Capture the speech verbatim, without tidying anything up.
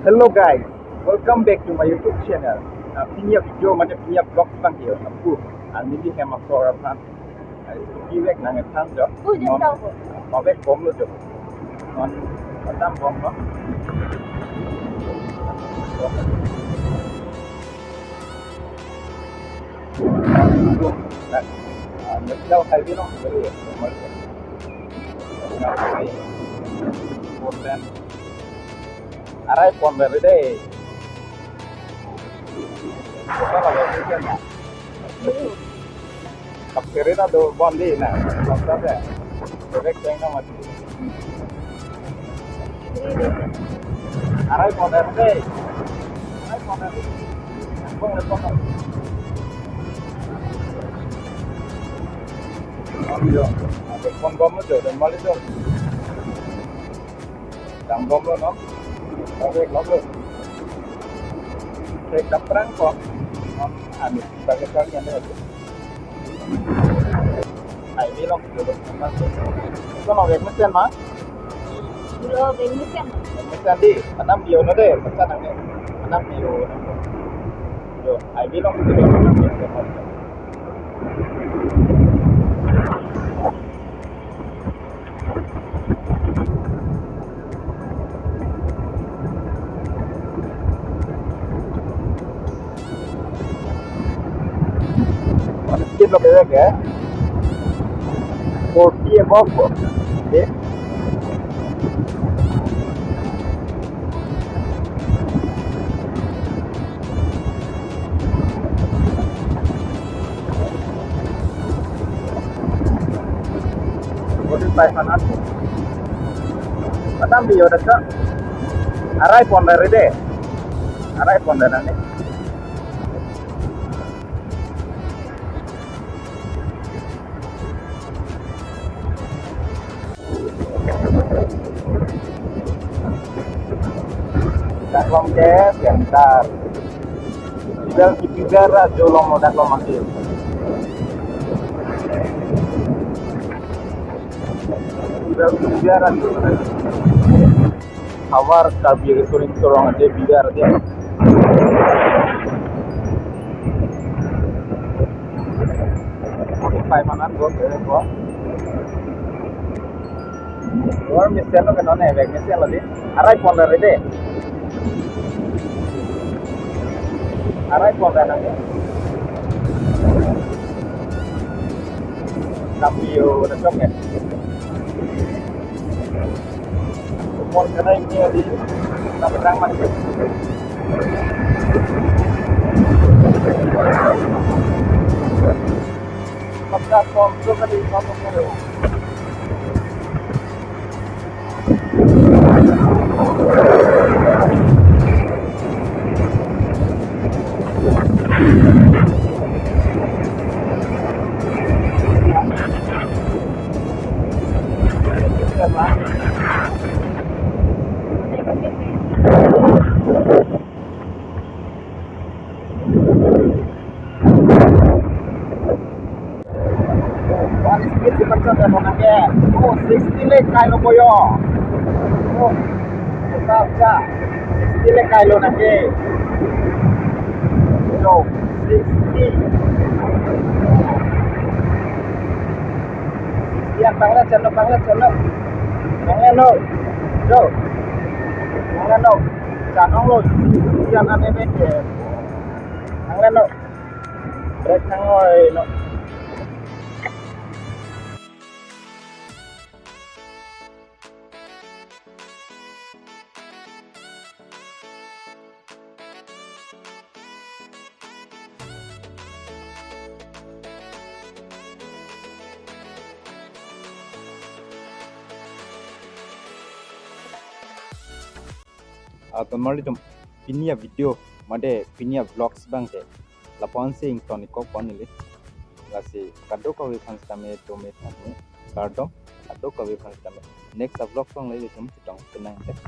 Hello guys, welcome back to my YouTube channel. Uh, pini a-video mate pini a-vlog abang ke, uh, pu, uh, neli hem asor aphan, uh, scooty vek nangthan jo. Ui, non, jam tau. Uh, pavek bomlo jo. Non, padam bomlo. Uh, National Highway along, very normal. Four lane. Arai pon rere dei. Kota lagi kan. Kapseri ta do bon di na. Kota deh. Bebek ceng na mati. Arai pon rere dei. Arai pon rere. Pon rere pon. Pon jo. Pon bomlo jo, dan mali jo. Dam bomlo no. Oke, lok lo. Cek dam perang kok. Non ami pakai kali yang ada. Ai, ini lok. Itu mau vek mesen ma? Lo vek mesen. Vek mesen di. Padam bio no deh. Mesen nang deh. Padam bio. Yo, ai, ini lok. Speed lo bebek ya. Forty above ko. Oke. Forty-five anan. Padam bio dak. Arai pon rere dei. Arai pon rere nang ni. Dak along ke center. Bigar, bigar ajo along dak along masih. Bigar, bigar ajo. Havar Karbi restaurant sorong aje bigar aje. Forty-five anan go, go. Or mesen lo ke non, eh, vek mesen lo di. Arai pon rere dei. Arai pon rere nang. Tapi yo, udah sok ya. Umur kena ini di, kita berang masih. Pagka konsol tadi, konsol tadi. One speed si pachat ya, nonake. Oh, sixty le kailo boyo. Oh, ta cha. Sixty le kailo nake. Yo, sixty. Yan, pangla chano, pangla chano. Pangla no. Yo. Pangla no. Chanong lo. Yan ane ne ke. Pangla no. Brake nang oi no. Ah, ton marli atum, pini a-video mate pini a-vlogs abang ke lapu-an si ington-ik kok pon neli. Lasi kadokave aphan sitame dome thanni, kardom, kadokave aphan sitame. Next a-vlog along le ilitum chetong penang te.